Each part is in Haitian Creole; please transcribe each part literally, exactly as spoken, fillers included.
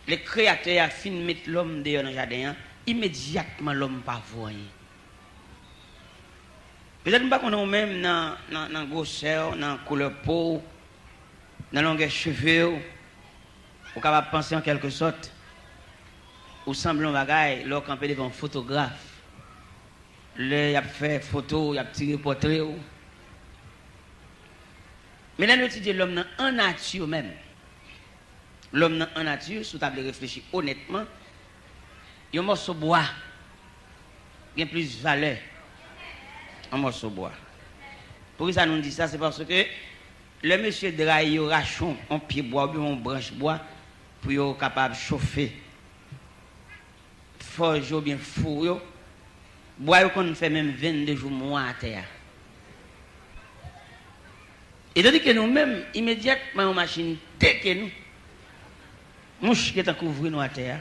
Lè Kreyatè a fin met lòm deyò nan jaden an, imedyatman lòm pa vo anyen. Petèt m pa konnen ou menm nan, nan, nan gwosè w, nan koulè po w, nan longè cheve w, ou kapab panse an kèlke sòt, ou sanble yon bagay lè w kanpe devan yon fotograf. Lè y ap fè foto w, y ap tire pòtre w. Men lè nou etidye lòm nan an nati menm, lòm nan an nati, si w ta vle reflechi onètman, yon mòso bwa gen plis valè. Yon mòso bwa. Poukisa nou di sa? Se paske lè mesye dray yo rache yon, yon pye bwa oubyen yon branch bwa pou yo kapab chofe fòj yo oubyen fou yo, bwa yo konn fè menm vennde jou mwa atè a. Etandike nou menm, imedyatman yon machin teke nou, mouch gentan kouvri nou atè a.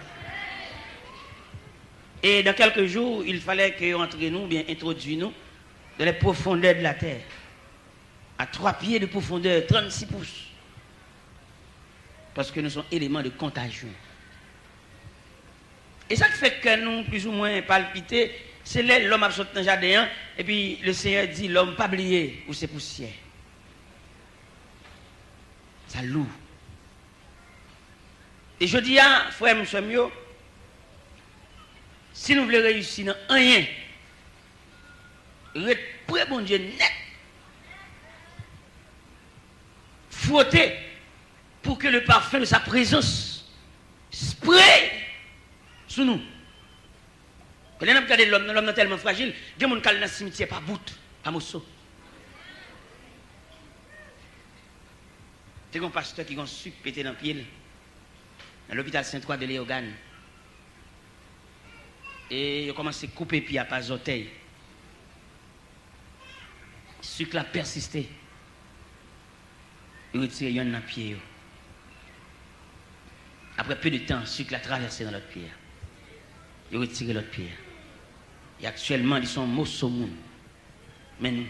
Et dans quelques jours, il fallait que yo antre nou oubyen entwodui nou dans les profondeurs de la terre. À trois pieds de profondeur, trannsis pous. Paske nou se yon eleman de kontajyon. E sa k fè kè nou plizoumwen palpite, se lè lòm ap sot nan jaden an, epi le Senyè di lòm, pa bliye, ou se pousyè. Sa lou. E jodi a, frè m, sè m yo, si nou vle reyisi nan anyen, ret pre Bondye nèt. Fwote pour que le parfum de sa présence spray sou nou. Lè n ap gade lòm nan, lòm nan tèlman frajil, gen moun k al nan simityè pa bout, pa moso. Te gen yon pastè ki gen yon sik pete nan pye l nan lopital Sentwa de Leyogàn. E yo kòmanse koupe pye a pa zòtèy. Sik la pèsiste. Yo retire yonn nan pye yo. Apre peu de tan, sik la travèse nan lòt pye a. Yo retire lòt pye a. E aktyèlman, li se yon moso moun. Men nou,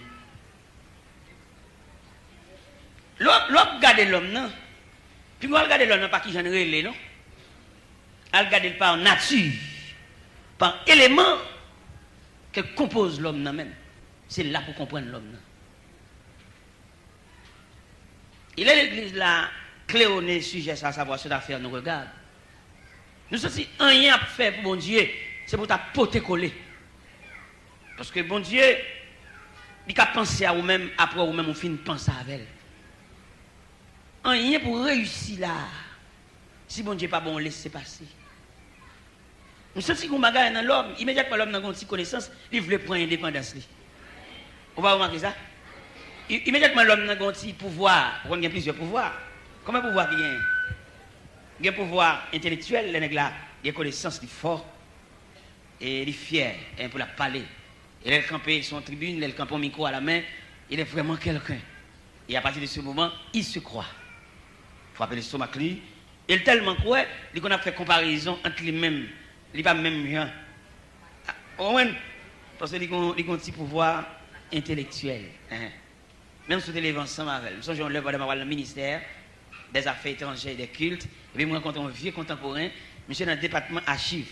lè w ap, lè w ap gade lòm nan, pinga w al gade lòm nan pa kijan l rele, non. Al gade l pa nati, pa eleman ke konpoze lòm nan menm. Se la pou w konprann lòm nan. E lè legliz la klewone sijè sa, savoir cette affaire nous regarde. Nou santi anyen ap fè pou Bondye, se pou ta pote kole. Paske Bondye, li ka panse a ou menm, apre ou menm ou fin panse avè l. Anyen pou reyisi la, si Bondye pa ban w lese pase. M santi gen yon bagay nan lòm, imedyatman lòm nan gen yon ti konesans, li vle pran endepandans li. Ou pa remake sa? I-, imedyatman lòm nan gen yon ti pouvwa, ou konn gen plizyè pouvwa. Konbyen pouvwa ki genyen? Gen pouvwa entelektyèl, lè nèg la gen konesans, li fò, e li fyè, e pou l ap pale. E lè l kanpe sou yon tribin, lè l kanpe yon mikwo a la men, il est vraiment quelqu'un. Et à partir de ce moment, il se croit. Frape lestomak li. E l tèlman kwè, li konn ap fè konparezon ant li menm. Li pa menm jan. Ou konprann? Paske li gon, li gon ti pouvwa entelektyèl. Enhen. Menm si w te leve ansanm avè l. M sonje yon lè pandan m ap al nan ministè dèzafè etranjè e dè kilt, epi m rankontre yon vye kontanporen, misye nan depatman achiv.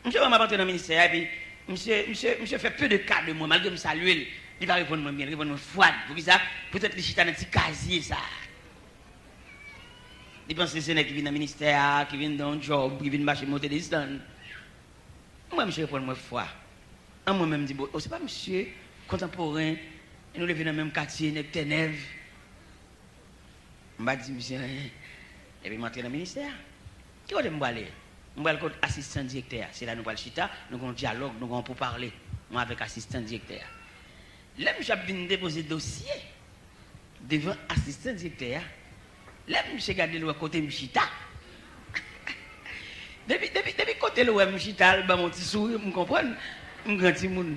Misye wè m ap antre nan ministè a, epi misye, misye, misye fè peu de cas de mwen, malgre m salye l, li pa reponn mwen byen, li reponn mwen fwad. Poukisa? Poutèt li chita nan ti kazye sa a. Li panse se nèg ki vin nan ministè a, ki vin nan yon djòb, ki vin mache monte desann. M wè misye reponn mwen fwa. An mwen menm di, bon, o, se pa misye, kontanporen, e nou leve nan menm katye, nèg Tènèv. M pa di misye anyen. Epi m antre nan ministè a. Ki kote m prale? M pral kot asistan direktè a. Se la nou pral chita, nou gen yon dyalòg, nou gen yon poupale, mwen avèk asistan direktè a. Lè misye ap vin depoze dosye devan asistan direktè a, lè misye gade l wè kote m chita, depi, depi, depi kote l wè m chita, l ban m yon ti souri, m konprann, m gran timoun.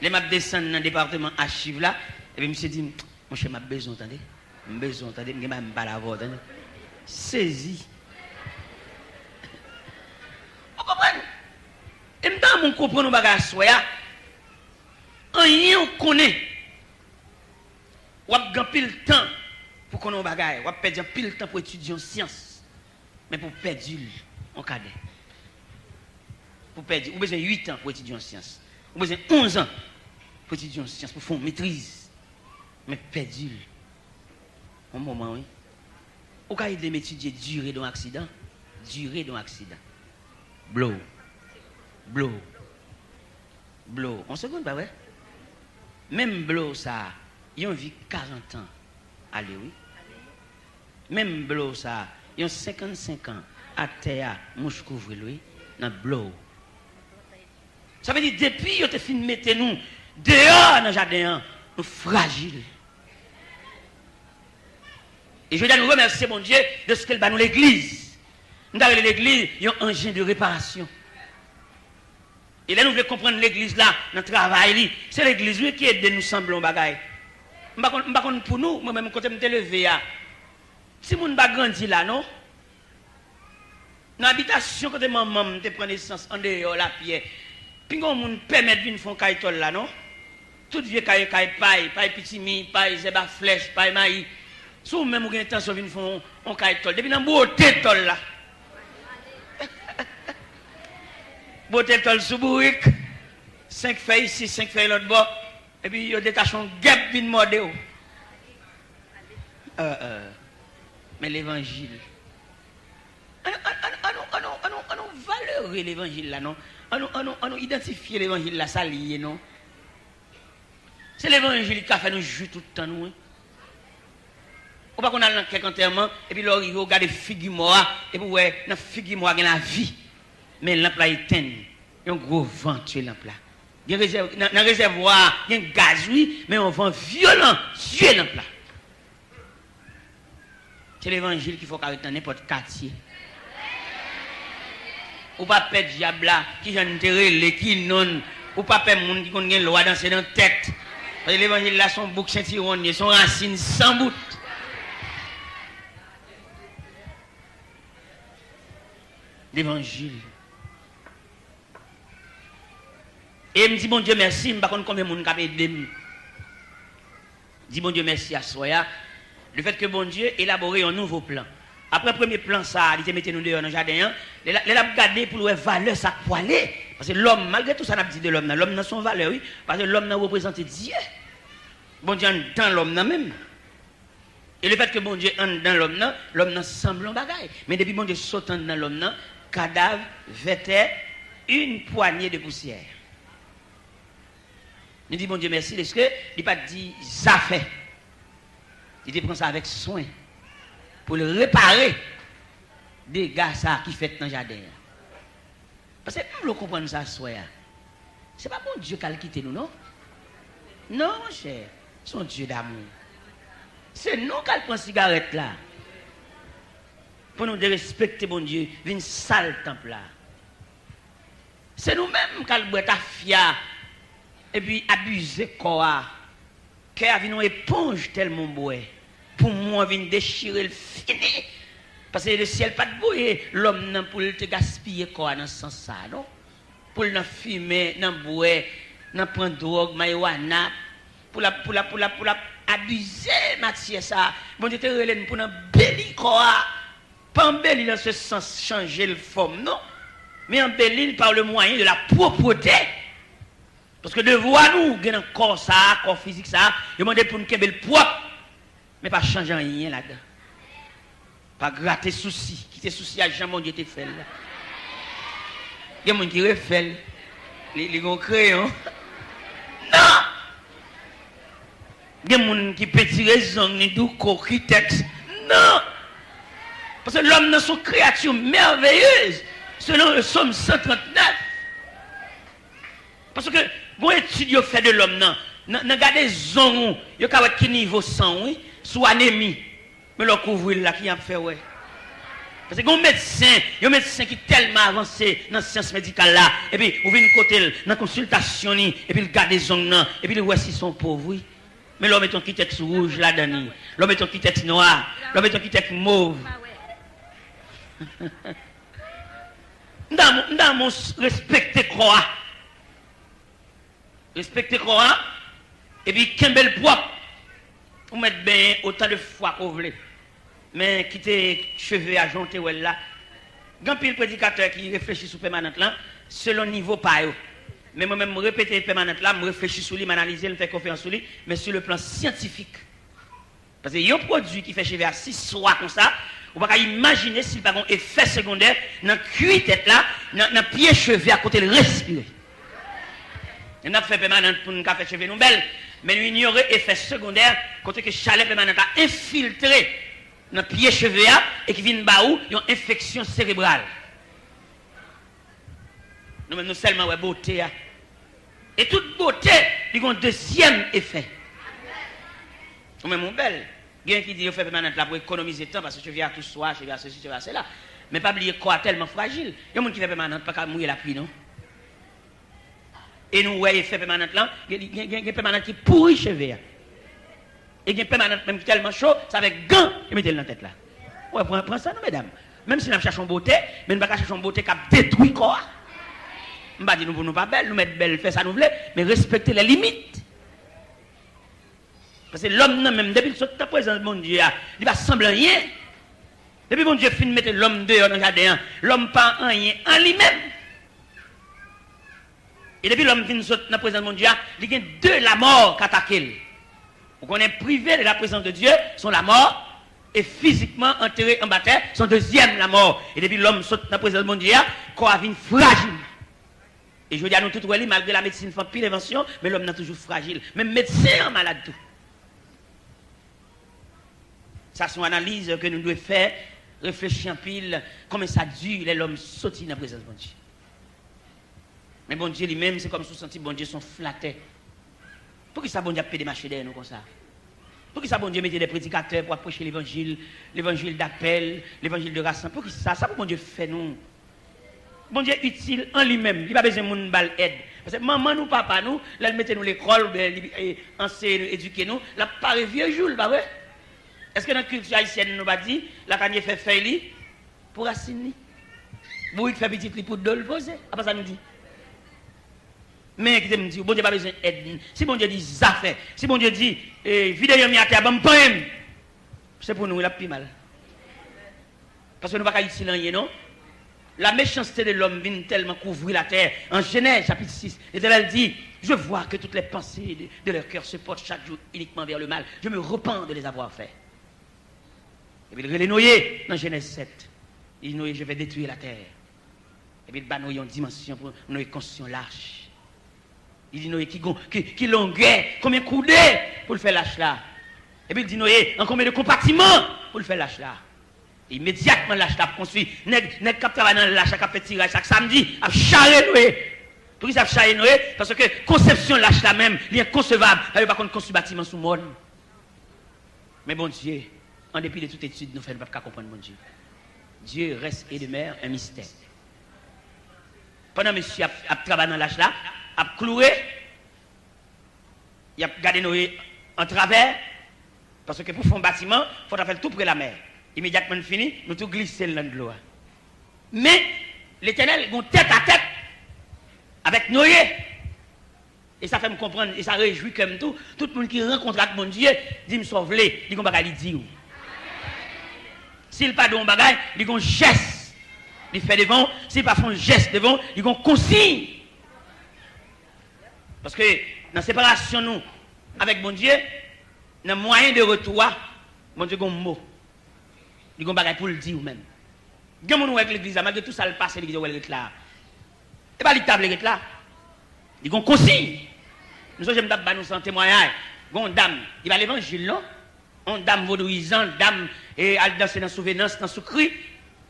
Lè m ap desann nan depatman achiv la, epi misye di m, monchè, m ap bezwen w, tande. M bezwen w, tande. M gen bagay m pale avè w, tande. Sezi. Ou konprann? E m ta renmen w konprann yon bagay aswè a. Anyen w konnen, w ap gen anpil tan Pou konnen yon bagay, w ap pèdi anpil tan pou etidye yon syans. Men pou w pèdi l, yon kadè. Pou w pèdi, ou bezwen uit an pou etidye yon syans. Ou bezwen onz an pou etidye yon syans, pou fè yon metriz. Men pèdi l. Yon moman, wi. Ou ka ede m etidye dire de yon aksidan? Dire de yon aksidan. Blow. Blow. Blow. Yon segonn, pa vre? Menm blow sa a, yon vi karant an ale, wi. Menm blow sa a, yon senkannsenk an atè a, mouch kouvri l, wi, nan blow. Sa vle di, depi yo te fin mete nou deyò nan jaden an, nou frajil. E jodi a, nou remèsye Bondye dèske l ba nou legliz. M ta rele legliz yon anjen de reparasyon. E lè nou vle konprann legliz la nan travay li, se legliz, wi, ki ede nou sanble yon bagay. M pa konn, m pa konn pou nou, mwen menm, kote m te leve a, timoun pa grandi la, non. Nan abitasyon kote manman m te pran nesans andeyò lapyè, pinga yon moun pèmèt vin fè yon kay tòl la, non. Tout vye kay, kay pay, pay pitimi, pay zèb a flèch, pay mayi. Si w menm ou gen entansyon vin fè yon, yon kay tòl, depi nan bwote tòl la. Bwote tòl sou bourik, senk fèy isi, senk fèy lòt bò, epi yo detache yon gèp vin mòde w. Euh, euh. Men levanjil. An nou, an, an, an nou, an nou, an nou, an nou valere levanjil la, non. An nou, an nou, an nou idantifye levanjil la, sa l ye, non. Se levanjil ki ka fè nou jwi tout tan nou, wi. Ou pa konn al nan kèk antèman, epi lè w rive, w gade figi mò a, epi w wè nan figi mò a gen lavi. Men lanp la etenn. Yon gwo van tiye lanp la. Gen rezèv-, nan, nan rezèvwa a, gen gaz, wi, men yon van vyolan tiye lanp la. Se levanjil ki fè w ka ret nan nenpòt katye. Ou pa pè dyab la, kijan n te rele, ki non n. Ou pa pè moun ki konn gen lwa danse nan tèt. Paske levanjil la se yon bouk sentiwon l ye, se yon rasin san bout. Levanjil. E m di Bondye mèsi, m pa konn konbyen moun k ap ede m. Di Bondye mèsi aswè a, lefètke Bondye elabore yon nouvo plan. Apre premye plan sa a, li te mete nou deyò nan jaden an, lè l, lè l ap gade pou l wè valè sa k pwale. Paske lòm, malgre tou sa n ap di de lòm nan, lòm nan se yon valè, wi. Paske lòm nan reprezante Dye. Bondye anndan lòm nan menm. E lefètke Bondye anndan lòm nan, lòm nan sanble yon bagay. Men depi Bondye sot anndan lòm nan, kadav, vètè, une poignée de poussière. Nou di Bondye mèsi dèske li pa t di zafè. Li te pran sa avèk swen pou l repare dega sa a ki fèt nan jaden an. Paske m vle w konprann sa aswè a. Se pa Bondye k al kite nou, non. Non, monchè. Se yon Dye damou. Se nou k al pran sigarèt la. Pou nou derespekte Bondye, vin sal tanp la. Se nou menm k al bwè tafya, epi abize kò a. Kè a vin yon eponj tèlman w bwè. Poumon an vin dechire, l fini. Paske lesyèl pa t voye lòm nan pou l te gaspiye kò a nan sans sa a, non. Pou l nan fimen, nan bwè, nan pran dwòg, mariwana, pou l ap, pou l ap, pou l ap, pou l ap abize matyè sa a. Bondye te rele n pou n anbeli kò a. Pa anbeli nan se sans chanje l fòm, non. Men anbeli l par le moyen de la propreté. Paske devwa nou gen nan kò sa a, kò fizik sa a, yo mande pou n kenbe l pwòp, men pa chanje anyen ladan. Pa grate sousi, kite sousi a jan Bondye te fè l la. Gen moun ki refè l, li, li gen yon kreyon. Non! Gen moun ki pentire zong ni douko, kitèks. Non! Paske lòm nan se yon kreyati mèveyez, selon le Sòm san trant nèf. Paske gon etid yo fè de lòm nan, nan, nan gade zong ou, yo ka wè ki nivo san w, wi, si w anemi. Men lè w kouvri l la, ki jan ap fè wè? Paske gon medsen, yon medsen ki tèlman avanse nan syans medikal la, epi ou vin kote l, nan konsiltasyon li, epi l gade zong nan, epi l wè si se yon pov, wi. Men lè w mete yon kitèks wouj ladan li, lè w mete yon kitèks nwa, lè w mete yon kitèks mov. M ta, m ta, m ta respekte kò a. Respekte kò a, epi kenbe l pwòp. Ou mèt benyen otan de fwa ke w vle. Men kite cheve a jan w te wè l la. Gen anpil predikatè ki reflechi sou pèmanant lan selon nivo pa yo. Men mwen menm, m repete pèmanant la, m reflechi sou li, m analize l, m fè konferans sou li, men sou le plan syantifik. Paske yon pwodui ki fè cheve a sis swa konsa, ou pa ka imajine si l pa gen yon efè segondè nan kwi tèt la, nan, nan pye cheve a kote l respire. E n ap fè pèmanant pou n ka fè cheve nou bèl, men nou inyore efè segondè kote ke chalè pèmanant la enfiltre nan pye cheve a e ki vin ba ou yon enfeksyon serebral. Nou menm, nou sèlman wè bote a. E tout bote, li gen yon dezyèm efè. Ou menm, ou bèl. Gen ki di yo fè pèmanant la pou ekonomize tan, paske cheve a tou swa, cheve a sesi, cheve a sela. Men pa bliye kò a tèlman frajil. Yon moun ki fè pèmanant pa ka mouye lapli, non. E nou wè efè pèmanant lan, gen, gen, gen, gen pèmanant ki pouri cheve a. E gen pèmanant menm ki tèlman cho, se avèk gan yo mete l nan tèt la. Ou wè, pran, pran sa non, medam. Menm si n ap chache yon bote, men n pa ka chache yon bote k ap detwi kò a. M pa di nou pou nou pa bèl, nou mèt bèl, fè sa nou vle, men respekte lè limit. Paske lòm nan menm, depi l sot nan prezans Bondye a, li pa sanble anyen. Depi Bondye fin mete lòm deyò nan jaden an, lòm pa anyen an li menm. E depi lòm fin sot nan prezans Bondye a, li gen de lamò k atake l. Ou konnen, prive de la présence de Dieu, se yon lamò, e fizikman antere anba tè, se yon dezyèm lamò. E depi lòm sot nan prezans Bondye a, kò a vin frajil. E jodi a, nou tout wè li, malgre lamedsin fè anpil envansyon, men lòm nan toujou frajil. Menm medsen an malad tou. Sa se yon analiz ke nou dwe fè, reflechi anpil, konbyen sa di lè lòm soti nan prezans Bondye. Men Bondye li menm, se kòmsi w santi Bondye se yon flatè. Poukisa Bondye ap pede mache dèyè nou konsa? Poukisa Bondye mete de predikatè pou ap preche levanjil, levanjil dapèl, levanjil de rasanm? Poukisa? Sa pou Bondye fè nou? Bondye itil an li menm, li pa bezwen moun ba l èd. Paske manman nou, papa nou, lè l mete nou lekòl, oubyen li, e, anseye nou, edike nou, l ap pare vye jou l, pa vre? Èske nan kilti ayisyèn nou pa di, lakanye fè fèy li pou rasin li? Bourik fè pitit li pou do l poze. A pa sa nou di? Men kite m di w, Bondye pa bezwen èd. Si Bondye di zafè, si Bondye di, e, vide yanmi atè a, ban m panyen m, se pou nou, l ap pi mal. Paske nou pa ka itil anyen, non. La méchanceté de l'homme vin tèlman kouvri latè. An Jenèz chapit sis, Letènèl di, je vois que toutes les pensées de, de leur cœur se portent chaque jour uniquement vers le mal. Je me repens de les avoir fait. Epi l rele Noye nan Jenèz sèt. Li di Noye, je vais détruire la terre. Epi l ba Noye yon dimansyon pou Noye konstwi yon lach. Li di Noye ki gon, ki, ki longè, konbyen koude pou l fè lach la. Epi l di Noye, an konbyen de konpatiman pou l fè lach la. Imedyatman lach la ap konstwi, nèg, nèg k ap travay nan lach la, k ap fè tiraj chak samdi, ap chare Noye. Poukisa ap chare Noye? Paske konsepsyon lach la menm, li enkonsevab. Sa yo pa konn konstwi batiman sou mòn. Men Bondye, an depi de tout etid nou fè, nou p ap ka konprann Bondye. Dieu reste et demeure un mystère. Pandan mesye ap, ap travay nan lach la, ap kloure, y ap gade Noye antravè, paske pou fè yon batiman, fò w ta fè l tou pre lamè. Imedyatman l fini, nou tou glise l nan dlo a. Men, Letènèl gon tètatèt avèk Noye. E sa fè m konprann, e sa rejwi kè m tou, tout moun ki rankontre ak Bondye, di m sa w vle, li gon bagay li di w. Si l pa di w yon bagay, li gon jès li fè devan w. Si l pa fè yon jès devan w, li gon konsiy. Paske nan separasyon nou avèk Bondye, nan mwayen de retou a, Bondye gon mo. Li gon bagay pou l di w menm. Gen moun ou wè k legliz la, malgre tou sa l pase, legliz yo wè l ret la. E pa li k ta vle ret la. Li gon konsiy. M sonje m t ap ba nou sa an temwayaj. Gon dam, li pa levanjil non. Yon dam vodouyizan, dam, e, al danse nan Souvenans, nan Soukri.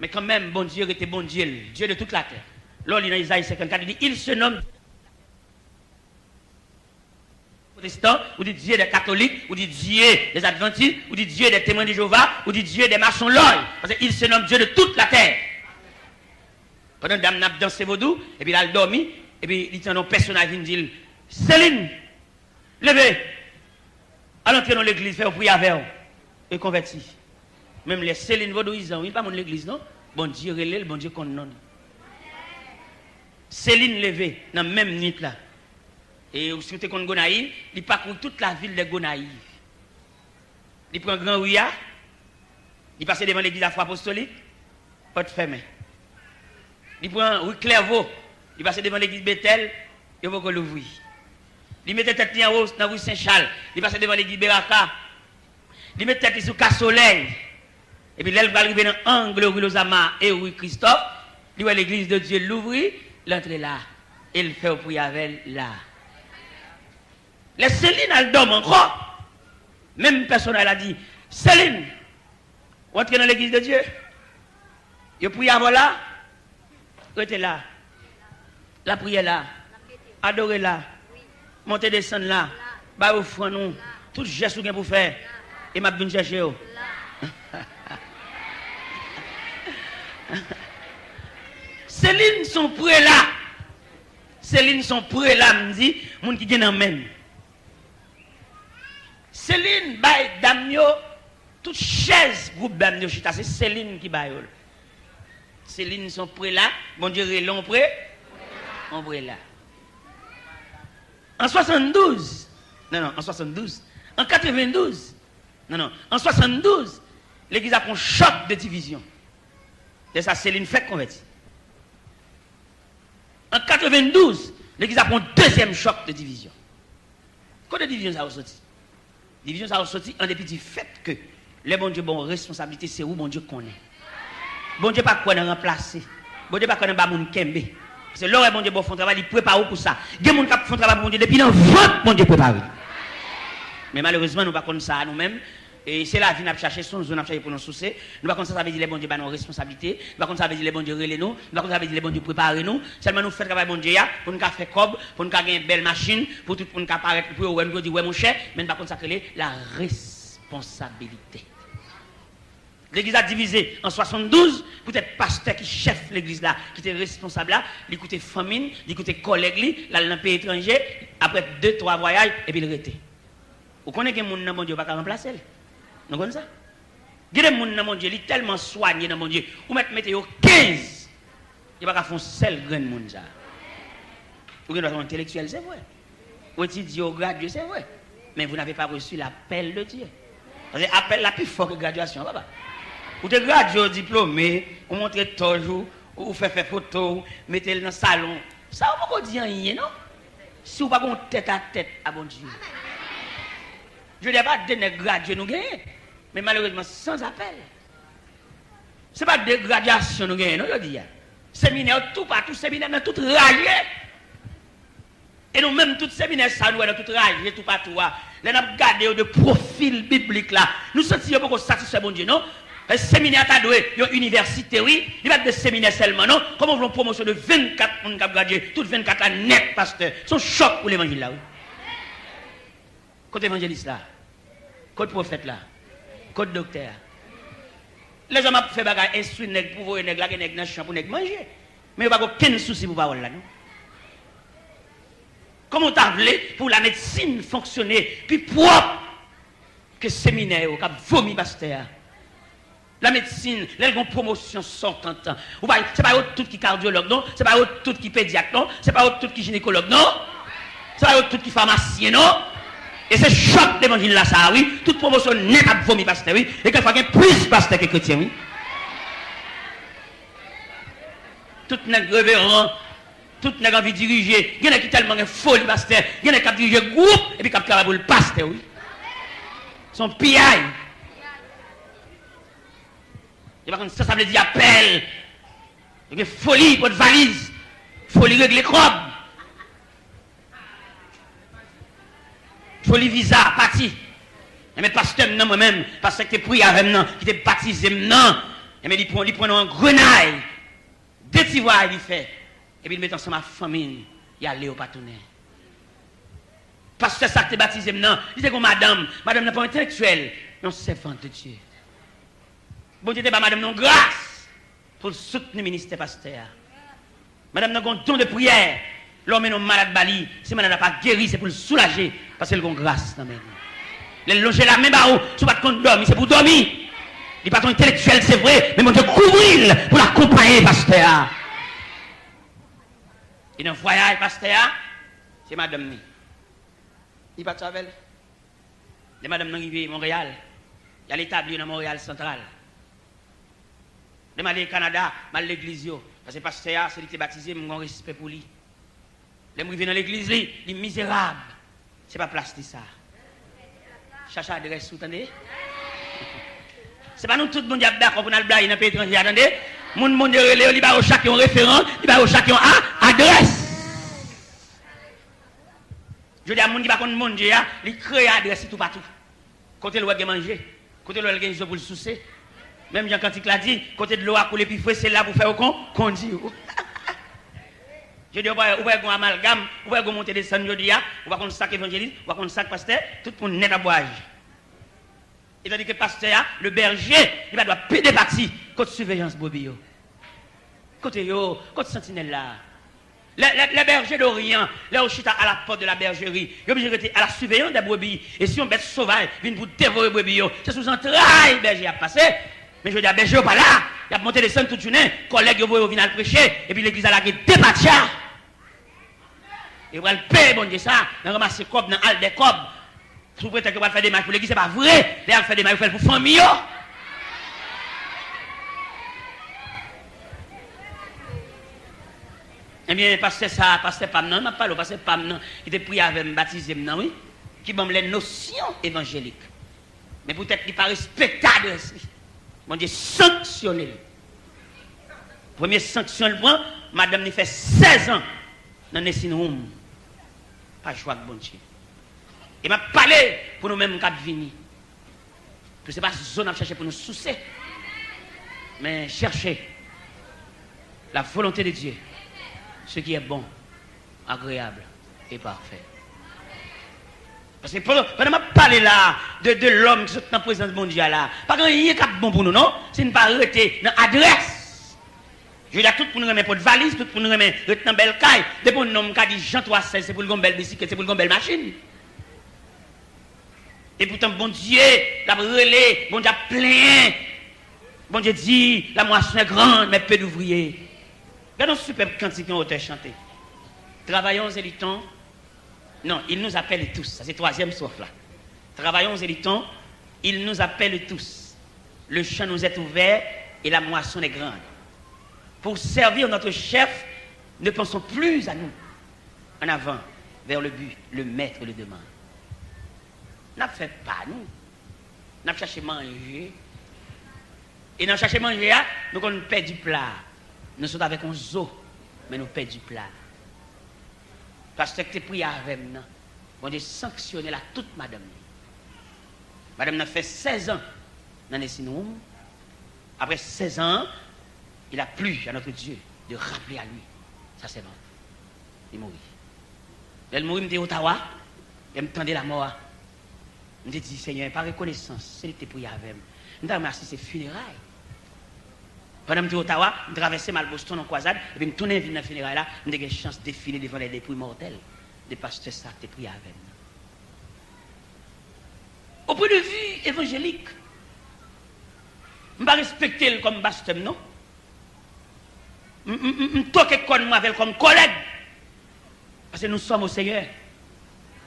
Men kanmenm, Bondye rete Bondye l, Dieu de toute la terre. Lè w li nan Ezayi senkannkat, li di, il se nomme Protestan, ou di Dieu des catholiques, ou di Dieu des adventistes, ou di Dieu des témoins de Jéhovah, ou di Dieu des maçons lòj. Paske il se nomme Dieu de toute la terre. Pandan dam nan ap danse vodou, epi l al dòmi, epi li tande yon pèsonaj vin di l, Céline, leve! Al antre nan legliz, fè yo priye avè w e konvèti. Menm lè Céline vodouyizan, wi, li pa moun legliz non. Bondye rele l, Bondye konn non l. Céline leve nan menm nwit la. E si w te konn Gonayiv, li pakouri tout lavil de Gonayiv. Li pran gran ri a, li pase devan legliz Afwa Apostolik, pòt fèmen. Li pran ri Klèvo, li pase devan legliz Betèl, yo poko louvri. Li mete tèt li anwo nan ri Sen Chal, li pase devan legliz Beraka, li met tèt li sou Ka Solèy. Epi lè l pral rive nan ang ri Lozama e ri Kristòf, li wè legliz de Dye louvri, l antre la. E l fè yo priye avè l la. Lè Selin al dòmi ankò, menm pèsonaj la di, Selin, ou antre nan legliz de Dye? Yo priye avè w la? Rete la. Lapriyè la. Adore la. Monte desann la. Bay ofrann ou. Tout jès ou gen pou fè. E m ap vin chèche w. Selin se yon prela. Selin se yon prela, m di, moun ki gen nan men l. Selin bay dam yo, tout chèz gwoup dam yo chita, se Selin ki ba yo l. Selin se yon prela, Bondye rele yon pre, yon prela. An swasanndouz, non, non, an swasanndouz, an katrevendouz, non, non, an swasanndouz, legliz la pran yon chòk de divizyon. Lè sa, Selin fèk konvèti. An katrevendouz, legliz la pran yon dezyèm chòk de divizyon. Kote divizyon sa yo soti? Divizyon sa yo soti an depi di fèt ke lè Bondye ba w responsablite, se ou Bondye konnen. Bondye pa kwè nan ranplase. Bondye pa kwè nan ba moun kenbe. Paske lè w wè Bondye ba w fè yon travay, li prepare w pou sa. Gen moun k ap fè yon travay pou Bondye depi nan vant Bondye prepare. Men malerezman, nou pa konn sa a nou menm. E se lavi n ap chache, se yon zo n ap chache pou nou souse. Nou pa konn sa sa vle di lè Bondye ba nou yon responsablite. Nou pa konn sa vle di lè Bondye rele nou. Nou pa konn sa vle di lè Bondye prepare nou. Sèlman nou fè travay Bondye a pou n ka fè kòb, pou n ka gen bèl machin, pou tout moun ka parèt, pou yo wè nou, pou yo di, "Wè monchè," men n pa konn sa k rele la responsabilite. Legliz la divize an swasanndouz poutèt pastè ki chèf legliz la, ki te responsab la, li koute fanmi l, li koute kòlèg li, l al nan peyi etranje, apre de, twa vwayaj, epi l rete. Ou konnen gen moun nan Bondye ou pa ka ranplase l. Nou konn sa? Gen de moun nan Bondye, li tèlman swanye nan Bondye, ou mèt mete yo kenz, yo pa ka fè yon sèl grenn moun sa. Ou gen dwa se yon entelektyèl, se vre. Ou etidye, ou gradye, se vre. Men vous n'avez pas reçu l'appel de Dieu. Paske apèl la pi fò ke gradyasyon, papa. Ou te gradye, ou diplome, ou montre tòj ou, ou fè fè foto, ou mete l nan salon. Sa ou poko di anyen, non? Si ou pa gen yon tèt a tèt a Bondye. Jodi a pa de nèg gradye nou genyen, men malerezman san apèl. Se pa de gradyasyon nou genyen, non, jodi a. Seminè toupatou, seminè nan tout raje. E nou menm, tout seminè sa nou wè nan tout raje toupatou a, lè n ap gade yo de pwofil biblik la, nou santi yo poko satisfè Bondye, non? Paske seminè a ta dwe yon inivèsite, wi. Li pa t de seminè sèlman, non. Kòman w vle yon pwomosyon de vennkat moun k ap gradye, tout vennkat la nèt, pastè? Se yon chòk pou levanjil la, wi. Kot evanjelis la? Kot pwofèt la? Kot doktè a? Lèzòm ap fè bagay, enstwi nèg pou voye nèg, lage nèg nan chan pou nèg manje. Men yo pa gen okenn sousi pou pawòl la, non. Kòman w ta vle pou lamedsin fonksyone pi pwòp ke seminè yo k ap vomi pastè a? Lamedsin, lè l gen yon pwomosyon sòtant, ou pa, se pa yo tout ki kadyològ, non. Se pa yo tout ki pedyat, non. Se pa yo tout ki jinekològ, non. Se pa yo tout ki famasyen, non. E se chòk levanjil la sa a, wi. Tout pwomosyon nèt ap vomi pastè, wi. E kèlkefwa gen plis pastè ke kretyen, wi. Tout nèg reveran, tout nèg anvi dirije. Gen nèg ki tèlman gen foli pastè, gen nèg k ap dirije gwoup epi k ap travay pou l pastè, wi. Se yon piyay. Yo pa konn sa sa vle di apèl. Yo gen foli pot valiz, foli regle kòb, foli viza, pati. Enben, pastè m nan, mwen menm, pastè ki te priye avè m nan, ki te batize m nan, enben, li pran, li pran yon angrenay, de ti vwayaj li fè, epi li met ansanm ak fanmi l, y ale, yo pa tounen. Pastè sa k te batize m nan, li te gen yon madanm, madanm nan pa yon entelektyèl, yon sèvant de Dye. Bondye te ba madanm nan yon gras pou l soutni ministè pastè a. Madanm nan gen yon don de priyè. Lè w mennen yon malad ba li, si malad la pa geri, se pou l soulaje, paske l gen yon gras nan men li. Lè l lonje lamen ba ou, si w pa t konn dòmi, se pou w dòmi. Li pa t yon entelektyèl, se vre, men Bondye kouvri l pou l akonpaye pastè a. E nan vwayaj pastè a, se madanm li. Li pati avè l. Lè madanm nan rive Monreyal, Y al etabli yo nan Monreyal Santral. Lè m ale Kanada, m al legliz yo. Paske pastè a, se li ki te batize m, m gen yon respè pou li. Lè m rive nan legliz li, li mizerab. Se pa plas li sa. Chache adrès ou, tande. Se pa nou tout Bondye ap dakò pou n al blayi nan peyi etranje a, tande. Moun Bondye rele yo, li ba yo chak yon referan, li ba yo chak yon a, adrès. Jodi a, moun ki pa konn Bondye a, li kreye adrès li toupatou. Kote l wè gen manje, kote l wè l gen zo pou l souse. Menm jan kantik la di, kote dlo a koule pi fre, se la pou fè yo kon, kondi w. Jodi a, ou pa, ou pa gen amalgam, ou pa gen monte desann jodi a, ou pa konn sa k evanjelis, ou pa konn sa k pastè, tout moun nèt ap bwaj. Etandike pastè a, le berje, li pa dwa pede pati kot siveyans brebi yo. Kote yo? Kot santinèl la? Les, les, les bergers d'Orient, lè yo chita à la porte de la bergerie, yo oblije rete à la surveillance des brebis. E si yon bèt sovaj vin pou devore brebi yo, se sou zantray bèje y ap pase. Men jodi a, bèje yo pa la. Y ap monte desann tout jounen. Kòlèg yo voye yo vin al preche. Epi legliz la lage depatcha. E yo pral peye Bondye sa nan ranmase kòb, nan al dè kòb. Sou pretèks yo pral fè demach pou legliz, se pa vre. Lè y ap fè demach, yo fè l pou fanmi yo. Ebyen, pastè sa, pastè pa m nan, wi, m ap pale w, pastè pa m nan, ki te priye avè m, batize m nan, wi, ki ban m les notions évangéliques. Men poutèt li pa respekte adrès li, Bondye sanksyone l. Premye sanksyon l pran, madanm li fè sèz an nan nursing home. Pa jwe ak Bondye. E m ap pale pou nou menm k ap vini. Pou se pa zo n ap chache pou nou souse. Men chache la volonté de Dieu, ce qui est bon, agréable et parfait. Paske pandan, pandan m ap pale la de, de lòm ki sot nan prezans Bondye a la, pa gen anyen k ap bon pou nou, non, si n pa rete nan adrès. Jodi a, tout moun renmen pot valiz, tout moun renmen ret nan bèl kay. Depi yon nonm ka di Jan twa sèz, se pou l gen yon bèl bisiklèt, se pou l gen yon bèl machin. Epoutan, Bondye, l ap rele, Bondye ap plenyen. Bondye di, la moisson est grande, mais peu d'ouvriers. Gade yon sipèb kantik yon otè chante. Travaillons et luttons. Non, il nous appelle tous. Sa se twazyèm stwòf la. Travaillons et luttons. Il nous appelle tous. Le champ nous est ouvert et la moisson est grande. Pour servir notre chef, ne pensons plus à nous. En avant, vers le but, le maître le demande. N ap fè pa nou. N ap chache manje. E nan chache manje a, nou konn pèdi pla. Nou sot avèk yon zo, men nou pèdi pla. Pastè ki te priye avè m nan, Bondye sanksyone l ak tout madanm li. Madanm nan fè sèz an nan nursing home. Après seize ans, il a plu à notre Dieu de rappeler à lui sa sèvant. Li mouri. Lè l mouri, m te Ottawa, lè m tande lamò a, m te di, Senyè, pa rekonesans, se li ki te priye avè m. M ta renmen asiste fineray. Pandan m te Ottawa, m travèse m al Boston nan kwazad, epi m tounen vin nan fineray la, m te gen chans defile devan les dépouilles mortelles de pastè sa k te priye avè m nan. Au point de vue évangélique, m pa respekte l kòm pastè m, non. M, m, m, m toke kòn mwen avè l kòm kòlèg. Paske nous sommes au Seigneur.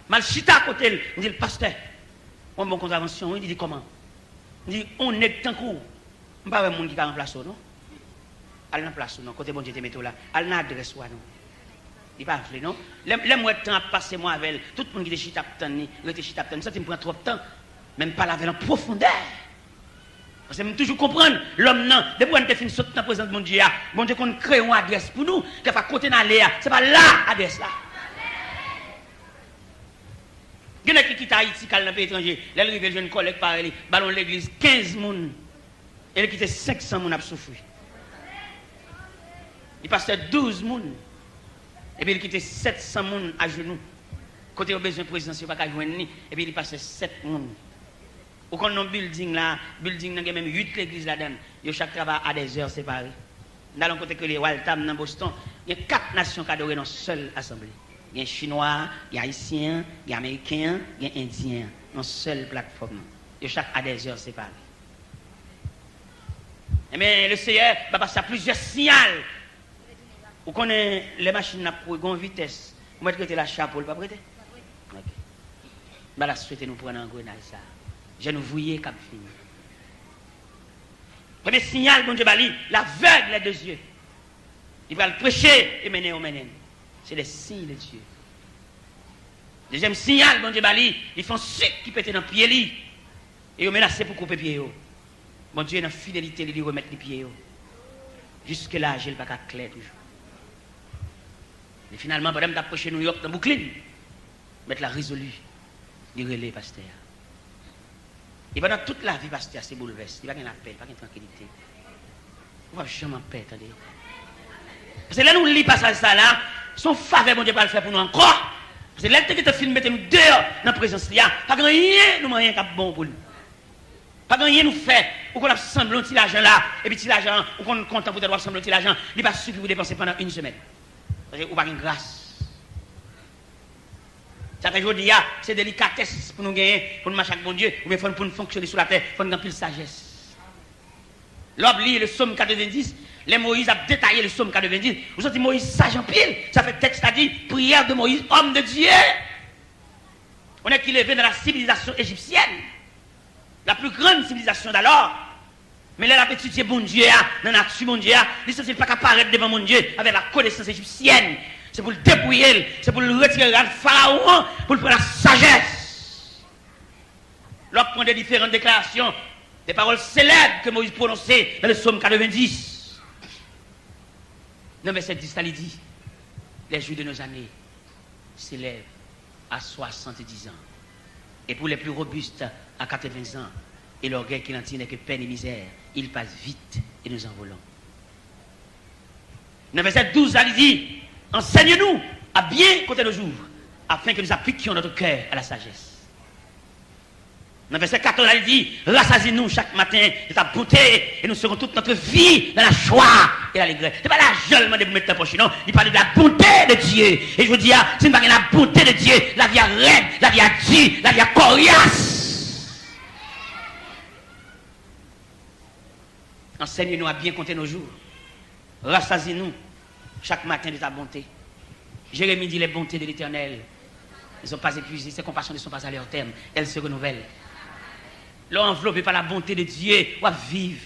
M al chita kote l, m di l, Pastè, yon bon kontravansyon, wi. Li di, Kòman? M di, Yon nèg tankou w, m pa wè moun ki ka ranplase w, non. Al nan plas ou, non. Kote Bondye te mete w la. Al nan adrès ou a, non. Li pa vle, non. Lè, lè m wè tan ap pase, mwen avè l, tout moun ki te chita ap tann li, rete chita ap tann li, m santi m pran twòp tan. Men m pale avè l an pwofondè. Paske m toujou konprann lòm nan, depi w wè n te fin sot nan prezans Bondye a, Bondye konn kreye yon adrès pou nou. Kèfwa kote n ale a, se pa la adrès la. Gen nèg ki kite Ayiti k al nan peyi etranje, lè l rive, l jwenn kòlèg parèy li, ba l yon legliz kenz moun, e l kite senk san moun ap soufri. Li pastè douz moun, epi l kite sèt san moun ajenou. Kote yo bezwen prezans, yo pa ka jwenn li, epi li pastè sèt moun. Ou konn nan building la, building nan gen menm uit legliz ladan l. Yo chak travay a dè zè separe. M t al yon kote ki rele Waltham nan Boston. Gen kat nasyon k adore nan sèl asanble. Gen Chinwa, gen Ayisyen, gen Ameriken, gen Endyen. Nan sèl platfòm nan. Yo chak a dè zè separe. Ebyen, le Seyè ba pastè a plizyè siyal. Ou konnen, lè machin nan ap kouri, gen yon vitès. Ou mèt rete la, chapo, li p ap rete? Ok. M pa ta swete nou pran nan angrenaj sa a. Jèn ouvriye k ap vini. Premye siyal Bondye ba li, l'aveugle des yeux. Li pral preche e mennen yo mennen. C'est des signes de Dieu. Dezyèm siyal Bondye ba li, li fè yon sik ki pete nan pye li. E yo menase pou koupe pye yo. Bondye nan fidelite li, li remèt li pye yo. Jiske la, je l pa ka klè toujou. E finalman, pandan m t ap preche Nouyòk, nan Brooklyn, mèt la rezoli, li rele pastè a. E pandan tout lavi pastè a, se boulvès. Li pa gen lapè, li pa gen trankilite. Ou p ap janm anpè, tande. Paske lè nou li pasaj sa la, se yon favè Bondye pral fè pou nou ankò. Paske lè l te gentan fin mete nou deyò nan prezans li a, pa gen anyen nou manyen k ap bon pou li. Pa gen anyen nou fè, ou konn ap sanble yon ti lajan la, epi ti lajan an, ou konn kontan poutèt w ap sanble yon ti lajan, li pa sifi pou depanse pandan yon semèn. Paske ou pa gen gras. Sa fè jodi a, se delikatès pou nou genyen, pou nou mache ak Bondye, oubyen fò n, pou n fonksyone sou latè, fò n gen anpil sajès. Lè w ap li le Psaume quatre-vingt-dix, lè Moyiz ap detaye le Psaume quatre-vingt-dix, ou santi Moyiz saj anpil. Sa fè tèks la di, prière de Moïse, homme de Dieu. On est qui levé dans la civilisation égyptienne, la plus grande civilisation d'alors. Men lè l ap etidye Bondye a, nan nati Bondye a, li santi l pa ka parèt devan Bondye avèk la konesans ejisyèn. Se pou l depouye l, se pou l retire rad Farawon an, pou l pran la sagesse. Lè w ap pran de diferan deklarasyon, de pawòl selèb ke Moyiz pwononse nan le Psaume quatre-vingt-dix. Nan vèsè dis la, li di, les jours de nos années s'élèvent à soixante-dix ans. Et pour les plus robustes, à quatre-vingts ans. Et l'orgueil qui l'entire n'est que peine et misère. Il passe vite et nous envolons. Nan vèsè douz la, li di, enseigne-nous à bien compter nos jours, afin que nous appliquions notre cœur à la sagesse. Nan vèsè katòz la, li di, rassasiez-nous chaque matin de ta bonté, et nous serons toute notre vie dans la joie et l'allégresse. Se pa lajan l mande pou met nan pòch li, non. Li pale de la bonté de Dieu. E jodi a, si n pa gen la bonté de Dieu, lavi a rèd, lavi a di, lavi a kòryas. Enseigne-nous à bien compter nos jours. Rassasiez-nous chaque matin de ta bonté. Jérémie dit, les bontés de l'Éternel ne sont pas épuisées, ses compassions ne sont pas allées au terme, elles se renouvellent. Lè w anvlope pa la bonté de Dieu, w ap viv.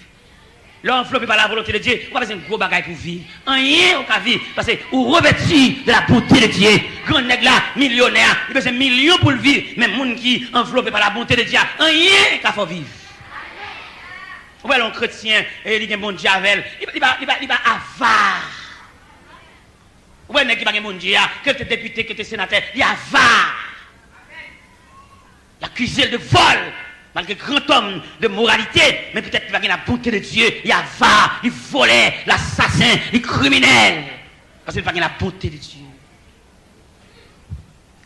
Lè w anvlope pa la volonté de Dieu, ou pa bezwen gwo bagay pou viv. Anyen ou ka viv, paske ou revèti de la bonté de Dieu. Gran nèg la, milyonè a, li bezwen milyon pou l viv, men moun ki anvlope pa la bonté de Dieu a, anyen ka fè w viv. Ou wè lè yon kretyen, e li gen Bondye avè l, li, li pa, li pa, li pa ava. Ou wè nèg ki pa gen Bondye a, ke l te depite, ke l te senatè, li ava. L akize l de vòl, malgre grantòm de moralite, men petèt li pa gen la bonté de Dieu, li ava, li vòlè, l asasen, li kriminèl. Paske li pa gen la bonté de Dieu.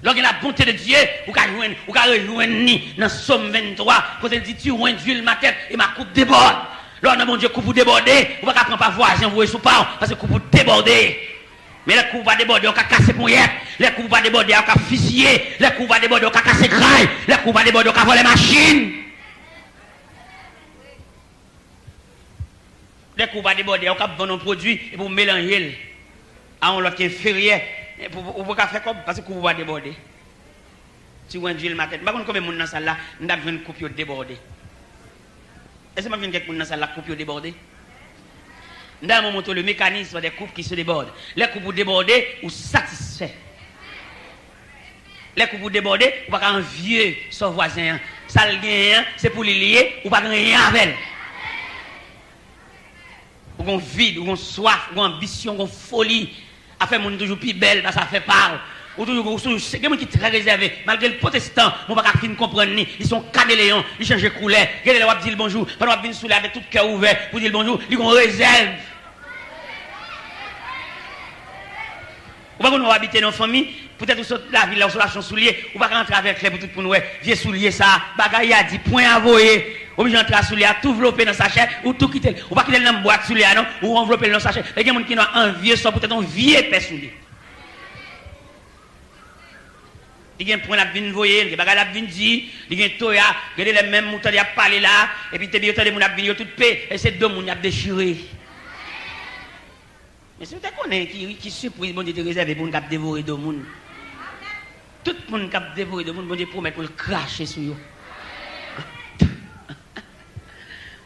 Lè w gen la bonté de Dieu, ou ka jwenn, ou ka rejwenn li nan Sòm venntwa, kote l di, tu oinduis ma tête et ma coupe déborde. Lè w nan Bondye, koup ou debòde, ou pa ka pran pa vwazen voye sou pa w, paske koup ou debòde. Men lè koup ou pa debòde, ou ka kase ponyèt. Lè koup ou pa debòde, ou ka fizye. Lè koup ou pa debòde, ou ka kase gray. Lè koup ou pa debòde, ou ka vòlè machin. Lè koup ou pa debòde, ou ka vann yon pwodui epi w melanje l a yon lòt ki enferyè. Epi w, ou pa ka fè kòb, paske koup ou pa debòde. Ti oinduis ma tête. M pa konn konbyen moun nan sal la, m t ap jwenn koup yo debòde. Èske m ap jwenn kèk moun nan sal la, koup yo debòde? M ta renmen montre w le mécanisme des couples qui se débordent. Lè koup ou debòde, ou satisfè. Lè koup ou debòde, ou pa ka anvye sa w vwazen an. Sa l genyen an, se pou li li ye, ou pa gen anyen avè l. Ou gon vid, ou gon swaf, ou gon anbisyon, ou gon foli. Afè moun toujou pi bèl pase afè pa w. Ou toujou, ou toujou, gen moun ki trè rezève, malgre l pwotestan, men w pa ka fin konprann li. Li se yon kameleyon, li chanje koulè. Gen de lè w ap di l bonjou, pandan w ap vin sou li avèk tout kè w ouvè pou di l bonjou, li gon rezèv. Ou pa konn w abite nan fanmi, poutèt ou sot lavil la, ou sot achte yon soulye, ou pa ka antre avè klè pou tout moun wè. Vye soulye sa, bagay a di, pwen a voye. Oblije antre a soulye a tou vlope nan sachè, ou tou kite l. Ou pa kite l nan bwat soulye a non, ou anvlope l nan sachè. E gen moun ki nan anvye sò poutèt yon vye pè soulye. Li gen pwen l ap vin voye, li gen bagay l ap vin di, li gen toya, gen de lè menm ou tande y ap pale la, epi te byen tande moun ap vin yo tout pe, e se do moun y ap dechire. Men si w te konnen ki, ki sipriz Bondye te rezève pou moun k ap devore do moun. Tout moun k ap devore do moun, Bondye pwomèt pou l krache sou yo.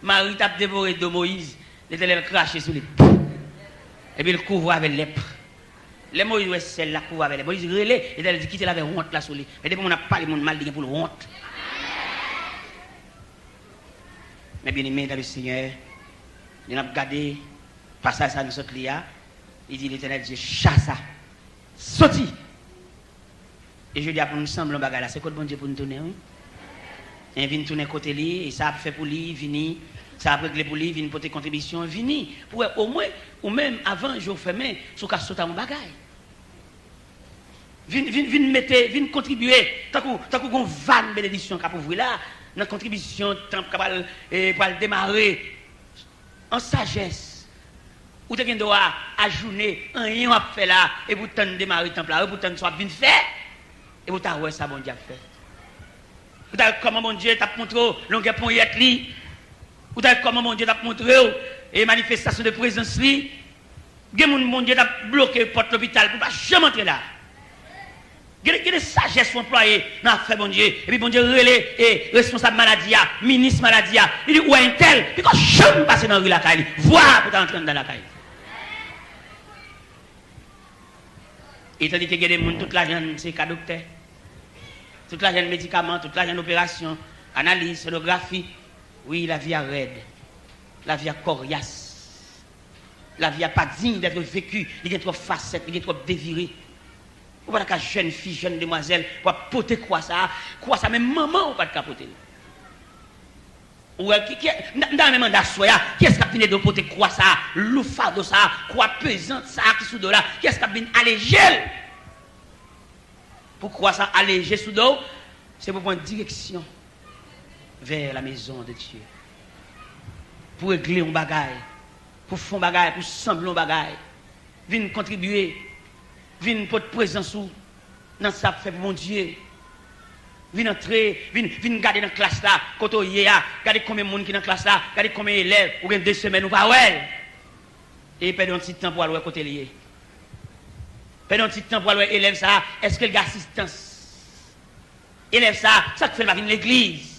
Mari t ap devore do Moyiz, Letènèl krache sou li. Epi l kouvri avè lèp. Lè Moyiz wè syèl la kouvri avè lèp, Moyiz rele, Letènèl di, "Kite l avè wont la sou li." Men depi moun ap pale moun mal, li gen pou l wont. Men byeneme dan le Senyè, lè n ap gade pasaj sa nou sot li a, li di, Letènèl di, "Chasa, soti!" E jodi a pou nou sanble yon bagay la, se kot Bondye pou nou tounen, wi. En vin tounen kote li, e sa ap fè pou li, vini, sa ap regle pou li, vin pote kontribisyon, vini. Pou wè, omwen, ou menm, avan je w fèmen, si w ka sot a yon bagay. Vin, vin, vin mete, vin kontribye, tankou, tankou gon van benediksyon k ap ouvri la, nan kontribisyon, tanp k ap al, e, pral demare. An sajès, ou te gen dwa ajounen anyen w ap fè la, epi w tann demare tanp la, epi w tann sa w ap vin fè, epi w ta wè sa Bondye ap fè. Ou ta wè kòman Bondye t ap montre w longè ponyèt li. Ou ta wè kòman Bondye t ap montre w e manifestasyon de prezans li. Gen moun Bondye t ap bloke pòt lopital pou l pa janm antre la. Gen de, gen de sajès ou anplwaye nan afè Bondye. Epi Bondye rele e responsab maladi a, minis maladi a. Li di, "Ou wè entèl, li poko janm pase nan ri lakay li. Vwa pou ta antre anndan lakay li." E tandike gen de moun, tout lajan n se ka doktè. Tout lajan n medikaman, tout lajan n operasyon, analiz, sonografi. Wi, lavi a rèd. Lavi a kòryas. Lavi a pa digne d'être vécu, li gen twòp fasèt, li gen twòp devire. Ou pa ta ka jèn fi, jèn demwazèl, pou ap pote kwa sa a. Kwa sa, menm manman ou pa t ka pote l. Ou wè, ki, ki, m ta, m ta renmen mande aswè a, kiyès k ap vin ede w pote kwa sa a, lou fado sa a, kwa pezant sa a ki sou do w la, kiyès k ap vin aleje l? Pou kwa sa aleje sou do w, se pou pran direksyon vers la maison de Dieu. Pou regle yon bagay, pou fè yon bagay, pou sanble yon bagay. Vin kontribye, vin pote prezans ou nan sa ap fè pou Bondye. Vin antre, vin, vin gade nan klas la, kote w ye a, gade konbyen moun ki nan klas la, gade konbyen elèv, ou gen de semèn ou pa wè l. E pèdi yon ti tan pou al wè kote l ye. Pèdi yon ti tan pou al wè elèv sa a, èske l gen asistans? Elèv sa a, sa k fè l pa vin legliz?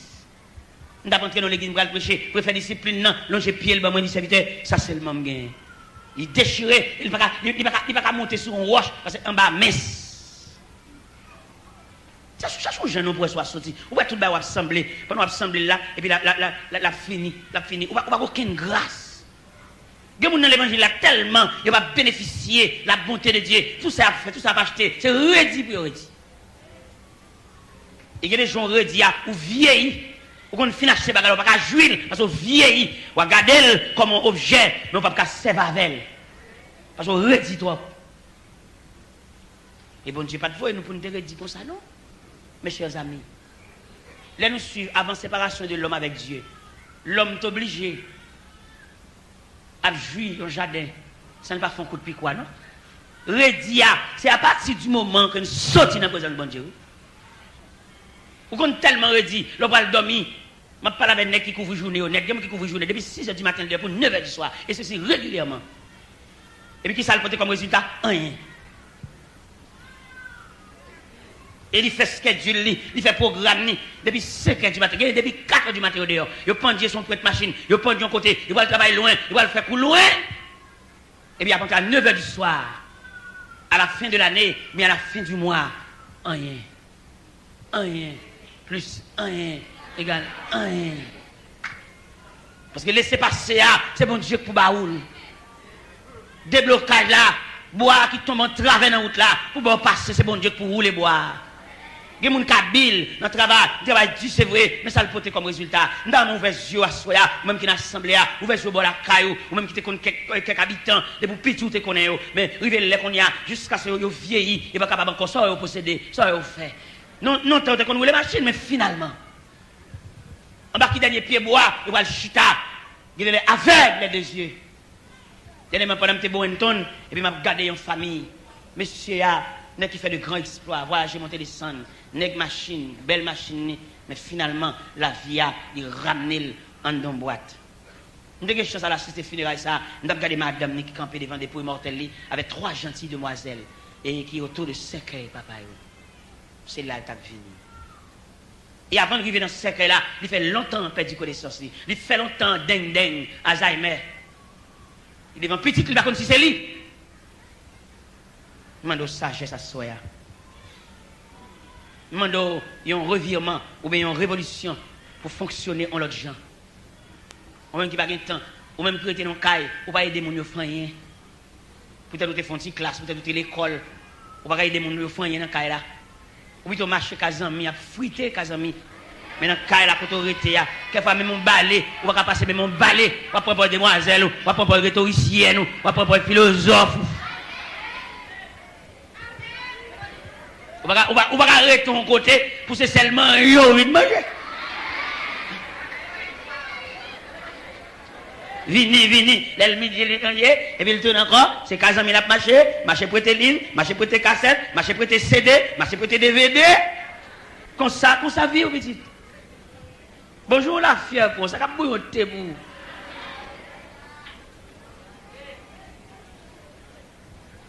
M t ap antre nan legliz, m pral preche, pou l fè disiplin nan, lonje pye l ban mwen, li, "Sèvitè, sa sèlman m genyen." Li dechire, li pa ka, li, li pa ka, li pa ka monte sou yon wòch, paske anba mens. Chèche, chèche yon jan non pou wè si w a soti. Ou wè tout bagay w ap sanble, pandan w ap sanble l la, epi l ap, l ap, l ap, l ap, l ap fini, l ap fini. Ou pa, ou pa gen okenn gras. Gen moun nan levanjil la tèlman yo pa benefisye la bonte de Dye. Tout sa y ap fè, tout sa y ap achte, se redi pou yo redi. E gen de jan w redi a, ou vyeyi. Ou konn fin achte bagay la, ou pa ka jwi l, paske w vyeyi. W a gade l kòm yon objè, men w p ap ka sèvi avè l. Paske w redi twòp. E Bondye pa t voye nou pou n te redi konsa, non, mes chers amis. Lè nou swiv avan separasyon de lòm avèk Dye, lòm t oblije ap jwi yon jaden san l pa fè yon kout pikwa, non. Redi a, se apati di moman ke n soti nan prezans Bondye, wi. Ou konn tèlman redi, lè w pral dòmi, m ap pale avè nèg ki kouvri jounen yo nèt. Gen moun ki kouvri jounen depi sis è di maten, l deyò pou nèf è di swa. E sesi regilyèman. Epi kisa l pote kòm rezilta? Anyen. E li fè schedule li, li fè pwogram li. Depi senk è di maten, gen depi kat è di maten yo deyò. Yo pandye sou yon pwent machin, yo pandye yon kote, yo pral travay lwen, yo pral fè kou lwen. Epi y ap antre a nèf è di swa. A la fen de lane, men a la fen di mwa, anyen. Anyen plis anyen egal anyen. Paske lese pase a, se Bondye k pou ba ou l. Deblokaj la, bwa a ki tonbe an travè nan wout la, pou ba w pase, se Bondye k pou woule bwa a. Gen moun k abil nan travay, li travay di se vre, men sa l pote kòm rezilta. M ta renmen ouvè zye w aswè a, ou menm ki nan asanble a, ouvè zye w bò lakay ou, ou menm ki te konn kèk, kèk abitan, depi w piti w te konnen yo. Men rive lè kounye a, jiskaske yo, yo vyeyi, yo pa kapab ankò, sa yo posede, sa yo fè. Non, lontan yo te konn woule machin, men finalman, anba ki dènye pyebwa yo pral chita? Gen de lè avèg lè de zye. Dènyèman, pandan m te Bowenton, epi m ap gade yon fanmi, mesye a, nèg ki fè de gran eksplwa, vwayaje, monte, desann, nèg machin, bèl machin li, men finalman, lavi a, li ramne l anndan yon bwat. M te gen chans al asiste fineray sa a, m t ap gade madanm li ki kanpe devan depo imòtèl li avèk twa janti demwazèl e ki otou de sèkèy papa yo. Se la l t ap vini. E avan l rive nan sèkèy la, li fè lontan pèdi konesans li. Li fè lontan deng deng, Alzheimer. Li devan pitit li, li pa konn si se li. M mande w sajès aswè a. M mande w yon revirman oubyen yon revolisyon pou fonksyone yon lòt jan. Ou menm ki pa gen tan, ou menm ki rete nan kay, ou pa ede moun yo fè anyen. Poutèt ou te fè yon ti klas, poutèt ou te lekòl, ou pa ka ede moun yo fè anyen nan kay la. Ou pito mache ka zanmi, ap frite ka zanmi. Men nan kay la kote w rete a, kèfwa menm yon bale, ou pa ka pase menm yon bale, w ap pran pòz demwazèl ou, w ap pran pòz retorisyèn ou, w ap pran pòz filozòf ou. Ou pa ka, ou pa, ou pa ka rete yon kote pou se sèl manje w vin manje. Vini, vini. Lè l midi, li manje, epi l tounen ankò. Se ka zanmi l ap mache, mache prete liv, mache prete kasèt, mache prete C D, mache prete D V D. Konsa, konsa vi w, pitit. Bonjou, lafyè konsa, k ap bouyon te pou ou.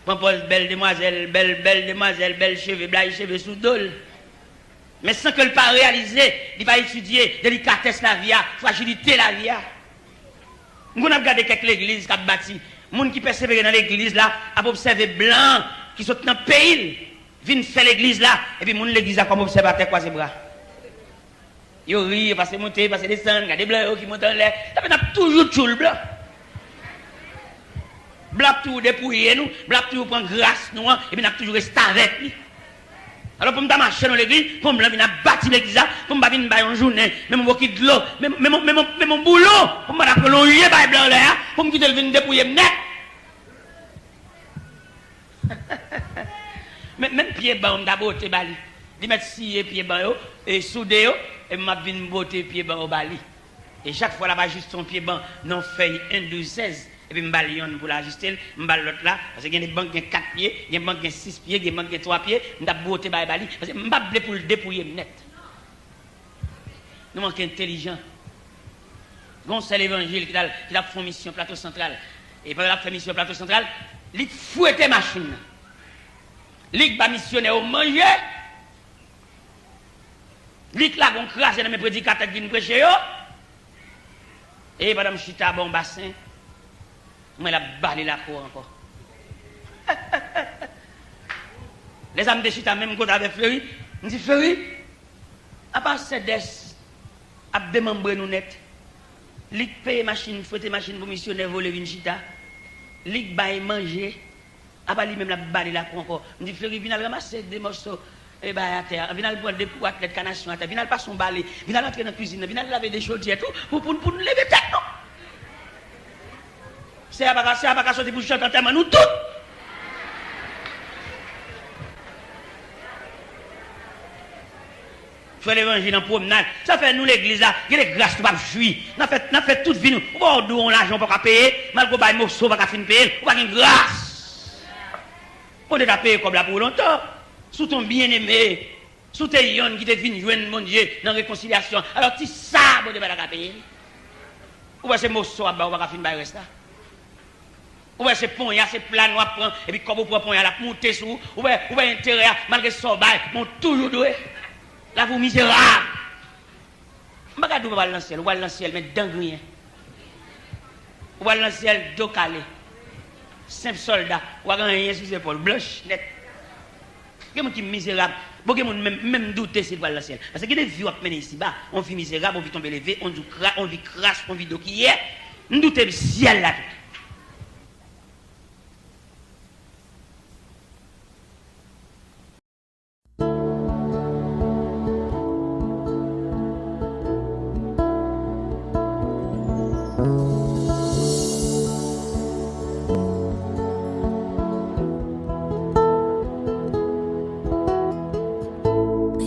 Pran pòz bèl demwazèl, bèl, bèl demwazèl, bèl cheve, blayi cheve sou do l. Men san ke l pa reyalize, li pa etidye delikatès lavi a, frajilite lavi a. M konn ap gade kèk legliz k ap bati. Moun ki pèsevere nan legliz la ap obsève blan ki sot nan peyi l vin fè legliz la, epi moun legliz la kòm obsèvatè kwaze bra. Yo ri, yo pase monte, pase desann, gade blan yo ki monte anlè. Sa fè n ap toujou tchoul blan. Blan ap toujou depouye nou, blan ap toujou pran gras nou an, epi n ap toujou restavèk li. Alò, pou m ta mache nan legliz, pou blan vin ap bati legliz la, pou m pa vin bay yon jounen, menm yon bokit dlo, menm, menm, menm, menm yon boulon, pou m pa ta pwolonje bay blan anlè a, pou m kite l vin depouye m nèt. Men, menm pye ban yo, m ta bwote ba li. Li mèt siye pye ban yo, e soude yo, e m ap vin bwote pye ban yo ba li. E chak fwa l ap ajiste yon pye ban nan yon fèy en, douz, sèz, epi m ba l yonn pou l ajiste l, m ba l lòt la, paske gen de ban k gen kat pye, gen ban k gen sis pye, gen ban k gen twa pye, m t ap bwote bagay ba li, paske m pa vle pou l depouye m nèt. Nou manke entèlijan. Gen yon sè levanjil ki t al, ki t ap fè yon misyon Plato Santral. E pandan l ap fè misyon Plato Santral, li fwete machin nan. Li k ba misyonè yo manje. Li k lage yon kraze nan men predikatè k vin preche yo. E pandan m chita bò yon basen, m wè l ap bale lakou ankò. Lè sa a m te chita menm kote avèk Fleury, m di, Fleury, apa Sèdès ap demanbre nou nèt. Li k peye machin, fwete machin pou misyonè vole vin chita. Li k bay manje. Apa li menm l ap bale lakou ankò. M di, Fleury, vin al ranmase de mòso, e, bagay atè a. Vin al pran de kou atlèt kanasyon atè. Vin al pase yon bale. Vin al antre nan kwizin nan. Vin al lave de chodyè tou pou, pou, pou n leve tèt nou. Sè a pa ka, sè a pa ka soti pou chante antèman nou tout. Fè levanjil an pwomnad. Sa fè nou legliz la, gen de gras nou p ap jwi. N ap fè, n ap fè tout vi nou. Ou pa wè w dwe yon lajan ou pa ka peye, malgre w bay moso ou pa ka fin peye l, ou pa gen gras. Bondye ta peye kòb la pou ou lontan. Si w te yon byeneme, si w te yonn ki te vin jwenn Bondye nan rekonsilyasyon, alò ti sa Bondye pa ta ka peye l. Ou wè se moso w ap bay, ou pa ka fin bay rès la. Ou wè se ponya, se plàn w ap pran, epi kòb ou pran ponya l ap moute sou ou. Ou wè, ou wè enterè a, malgre sa w bay, men w toujou dwe. Lavi w mizerab. M pa ka di w pa pral nan syèl, ou pral nan syèl, men dan griyen. Ou pral nan syèl, do kale. Senp sòlda, ou pa gen anyen sou zepòl, blanch nèt. Gen moun ki mizerab. Bon, gen moun menm, menm doute si l pral nan syèl. Paske gen de vi w ap mennen isiba. Yon vi mizerab, yon vi tonbe leve, yon vi kra-, yon vi kras, yon vi dokiyè. M doute syèl la tou.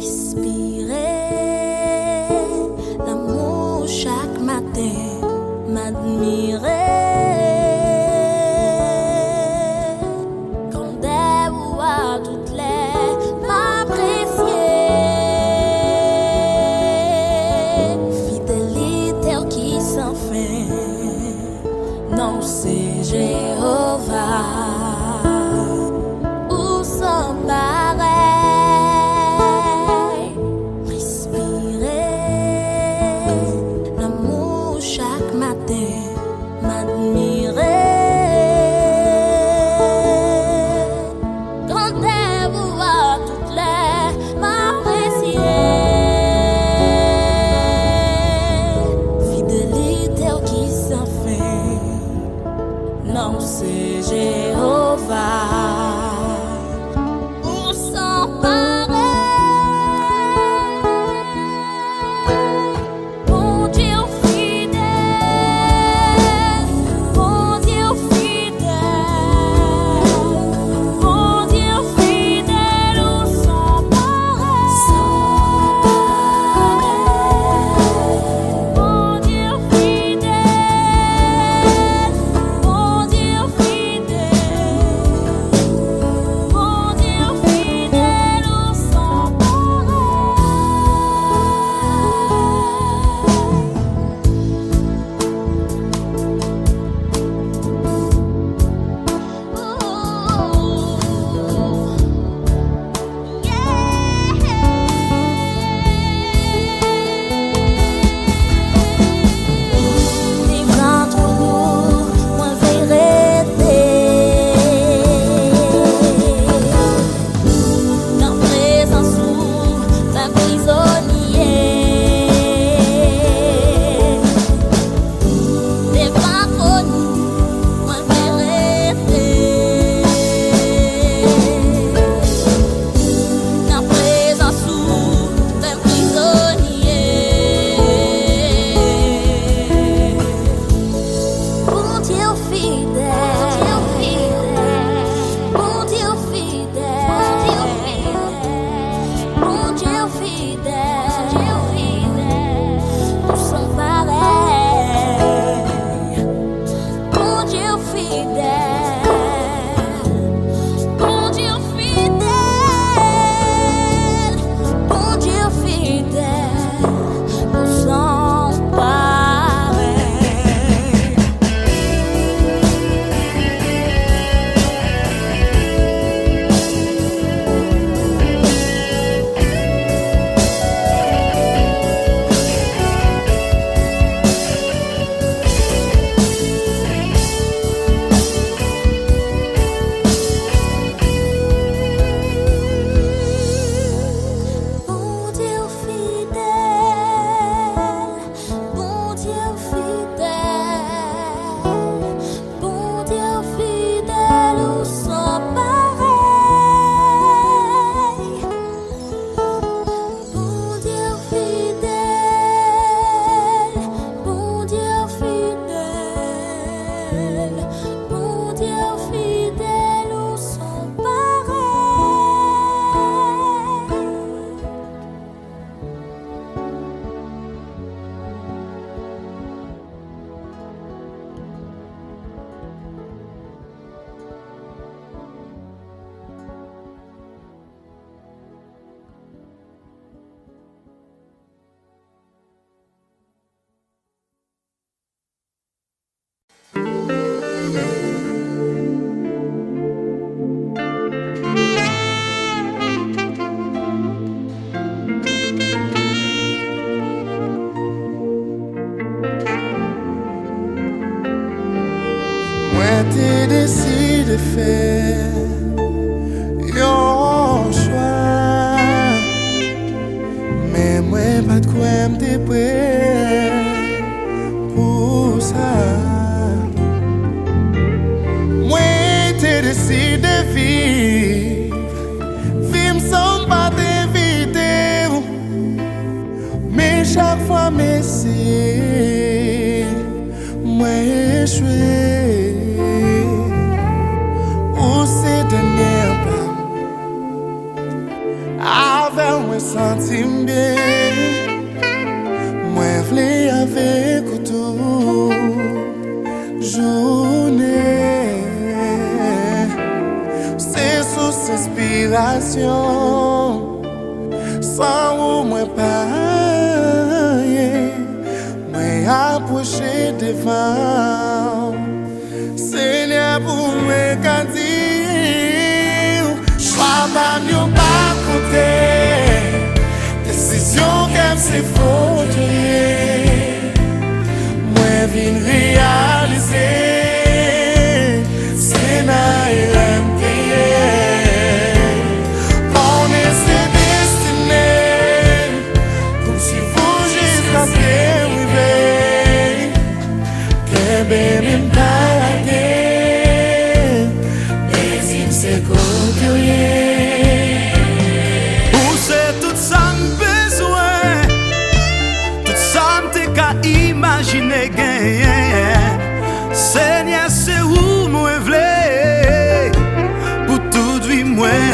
Respire lanmou chak maten, m admire grandè ou a tout lè, m apresye fidelite w ki san fen. Non w se Jewova, ou san parèy. Respire Non w se Jewova, ou san parèy. Bondye w fidèl, Bondye w fidèl, Bondye w fidèl, ou san parèy. San parèy. Bondye w fidèl, Bondye w fidèl, Bondye w fidèl, ou san parèy. Devan twòn ou, mwen vle rete. Nan prezans ou, m prizonye. Devan twòn ou, mwen vle rete. Nan prezans ou, fè m prizonye. Bondye w fidèl, Bondye w fidèl, Bondye w fidèl, Bondye w fidèl, ou san parèy. Bondye w fidèl, Bondye w fidèl, Bondye w fidèl, ou san parèy. Bondye w fidèl, Bondye w fidèl, Bondye w fidèl, ou san parèy. Bondye w fidèl, Bondye w fidèl, Bondye w fidèl, ou san parèy. Mwen te deside fè yon chwa, men mwen pa t kwè m te prè pou sa. Mwen te deside viv vi m san m pa t envite w. Men chak fwa m eseye, mwen echwe. Ou se dènye pa m. Avè w mwen santi m byen. Mwen vle avèk ou tout jounen. Se sous enspirasyon. San ou mwen pa anyen. Mwen apwoche devan w. Senyè, pou mwen ka di w, chwa pa m yo pa konte. Desizyon kè m se fòt li ye. Mwen vin reyalize se nan erè m te ye. Konnen se destine pou m swiv ou jiskaske m rive. Kenbe men m pa lage. Se ou mwen vle pou tout vi mwen.